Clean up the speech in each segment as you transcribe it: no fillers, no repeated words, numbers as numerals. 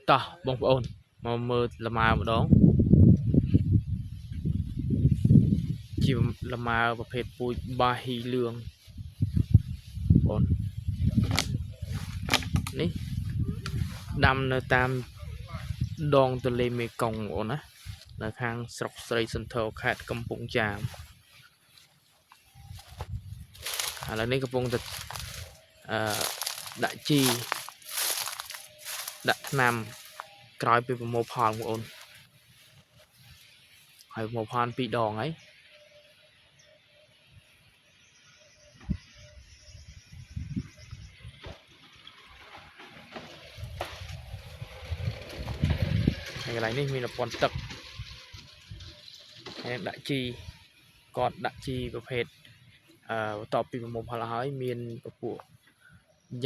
តោះបងប្អូនមកមើលលម៉ើម្ដងជាលម៉ើប្រភេទពូជបាហ៊ីលឿងបងនេះដាំនៅតាមដងទន្លេមេគង្គបងប្អូនណានៅខាងស្រុកស្រីសន្ធរខេត្តកំពង់ចាមឥឡូវនេះកំពុងតែអឺដាក់ជីដាក់ថ្នាំក្រោយពីប្រមូលផលបងប្អូនហើយប្រមូលផលពីរដងហើយហើយកន្លែងនេះមានប្រព័ន្ធទឹកហើយដាក់ជីគាត់ដាក់ជីប្រភេទបន្ទាប់ពីប្រមូលផលហើយមានពពួក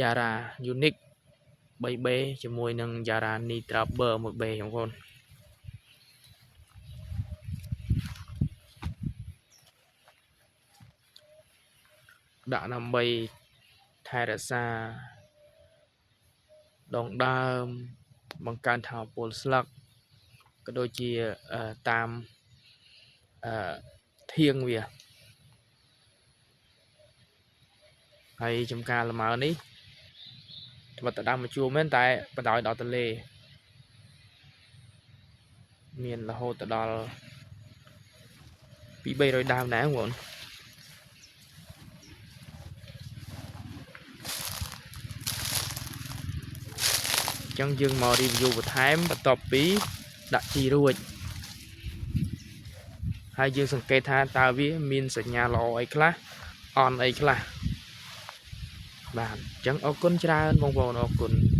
យ៉ារ៉ា Unique 3B ជាមួយនឹងយ៉ារ៉ា Nitraber 1B បងប្អូនដាក់ដើម្បីថែរក្សាដងដើមបង្កើនថាមពលស្លឹកក៏ដូចជាតាមធៀងវាហើយចំការលម៉ើនេះត្បិតតដើមមកជួមែនតែបដ ாய் ដល់ទន្លេមានរហូតទៅដល់2 300ដើមដែរបងប្អូនអញ្ចឹងយើងមក review បន្ថែមបន្ទាប់ពីដាក់ជីរួចហើយយើងសង្កេតថាតើវាមានសញ្ញាល្អអីខ្លះអន់អីខ្លះបាទអញ្ចឹងអរគុណច្រើនបងប្អូនអរគុណ។